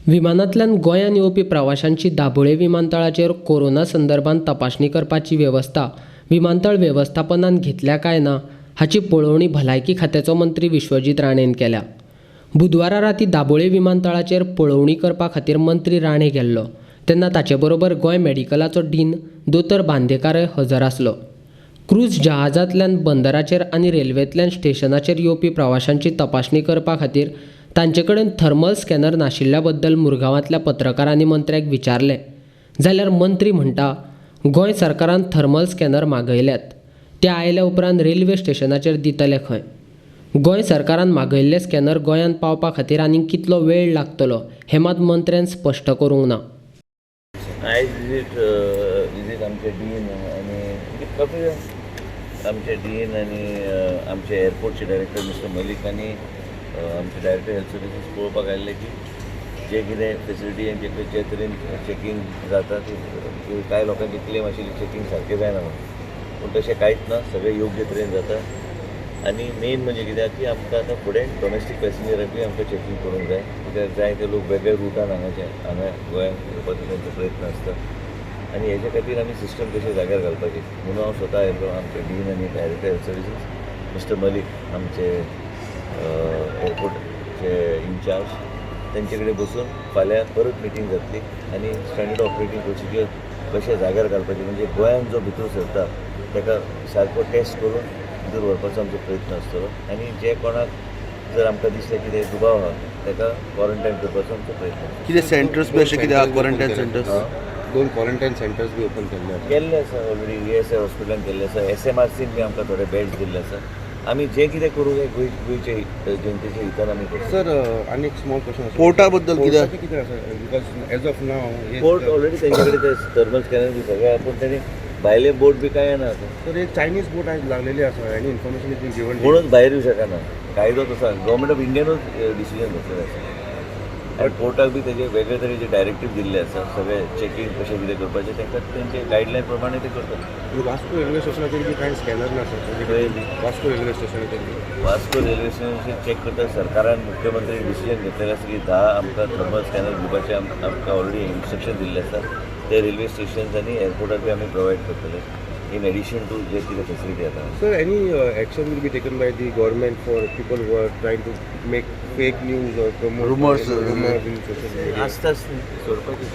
विमानांतल्यान गोंयांत येवपी प्रवाशांची दाबोळे विमानतळाचेर कोरोना संदर्भात तपासणी करपाची वेवस्था विमानतळ वेवस्थापनान घेतल्या काय ना हाची पळोवणी भलायकी खात्याचो मंत्री विश्वजीत राणेन केल्या. बुधवारा राती दाबोळे विमानतळाचेर पळोवणी करपा खातीर मंत्री राणे गेल्लो तेन्ना ताचे बरोबर गोंय मेडिकलाचो डीन दोतोर बांदेकारय हजर आसलो. क्रूज जहाजांतल्यान बंदराचेर आनी रेल्वेंतल्यान स्टेशनाचेर येवपी प्रवाशांची तपासणी करपा खातीर तांचे कडेन थर्मल स्कॅनर नाशिल्ल्या बद्दल मुरगांवांतल्या पत्रकारांनी मंत्र्याक विचारलें जाल्यार मंत्री म्हणटा, गोंय सरकारान थर्मल स्कॅनर मागयल्यात, ते आयल्या उपरांत रेल्वे स्टेशनाचेर दितले खंय. गोंय सरकारान मागयल्ले स्कॅनर गोंयांत पावपा खातीर आनीक कितलो वेळ लागतलो हें मात मंत्र्यान स्पश्ट करूंक ना. आयज विजीट विजीट आमचे डीन आनी कपील, आमचे डीन आनी आमचे एअरपोर्टचे डायरेक्टर मिस्टर मलिक आनी आमचे डायरेक्टर हेल्थ सर्विसीस पळोवपाक आयिल्ले की जे कितें फेसिलिटी आनी जे जे तरेन चॅकींग जाता ती, कांय लोकांची क्लेम आशिल्ली चॅकींग सारकें जायना म्हणून, पूण तशें कांयच ना, सगळें योग्य तरेन जाता. आनी मेन म्हणजे कित्याक की आमकां आतां फुडें डॉमेस्टीक पॅसेंजराकूय आमकां चॅकींग करूंक जाय, कित्याक जाय ते लोक वेगळे रुटान हांगाचे हांगा गोंयांत येवपाचो तांचो प्रयत्न आसता आनी हेजे खातीर आमी सिस्टम कशें जाग्यार घालपाची म्हणून हांव स्वता आयलो. आमचे डीन आनी director health services mister Malik, आमचे एअरपोर्टचे इन्चार्ज, तेंचे कडेन बसून फाल्यां परत मिटींग जातली आनी स्टँडर्ड ऑपरेटींग प्रोसिजर कशें जाग्यार घालपाचें, म्हणजे गोंयांत जो भितर सरता ताका सारको टेस्ट करून भितर व्हरपाचो आमचो प्रयत्न आसतलो आनी जे कोणाक जर आमकां दिसलें कितें दुबाव आहा ताका क्वॉरंटायन करपाचो आमचो प्रयत्न आसतलो. कितें सेंटर्स बी अशें कितें आहा, क्वॉरंटायन सेंटर्स? दोन क्वॉरंटायन सेंटर्स बी ओपन केल्ले आसा. केल्ले आसा ऑलरेडी, ईएसआय हॉस्पिटलान केल्ले आसा, एसएमआरसीन बी आमकां थोडे बेड्स दिल्ले आसा. आमी जें कितें करूंक जाय गोंयचे जनतेच्या हितान आमी करता. सर, आनी एक स्मॉल क्वेश्चन आसा. पोर्टा बद्दल कितें? पोर्टाचें कितें आसा, because as of now port already तेंचे कडेन ते थर्मल स्कॅनर बी सगळें आहा, पूण तेणी भायले बोट बी कांय येना आतां. सर, एक चायनीज बोट आयज लागलेली आसा, एनी इन्फॉर्मेशन is given? कोणूच भायर येवं शकना, कायदो तसो गव्हर्मेंट ऑफ इंडियानूच डिसिजन घेतलेलें आसा आनी पोर्टाक बी तेजे वेगळे तरेचे डायरेक्टीव दिल्ले आसा, सगळे चॅकींग कशें कितें करपाचें तांकां तेंचे गायडलायन प्रमाणे ते करतात. वास्को रेल्वे स्टेशनाचेर बी कांय स्कॅनर ना सर? खंय? वास्को रेल्वे स्टेशनाचेर बी. वास्को रेल्वे स्टेशनाचेर चॅक करता. सरकारान, मुख्यमंत्री डिसिजन घेतलेलें आसा की 10 आमकां थर्मल स्कॅनर दिवपाचें आमकां ऑलरेडी इन्स्ट्रक्शन दिल्लें आसा. ते रेल्वे स्टेशन्स आनी एअरपोर्टार बी आमी प्रोवायड करतले इन एडिशन टू जे कितें फेसिलिटी आतां. Sir, any action will be taken by the government for people who are trying to make fake news or promote Rumors, rumors in social media? आसताच न्ही, सोडपाचें.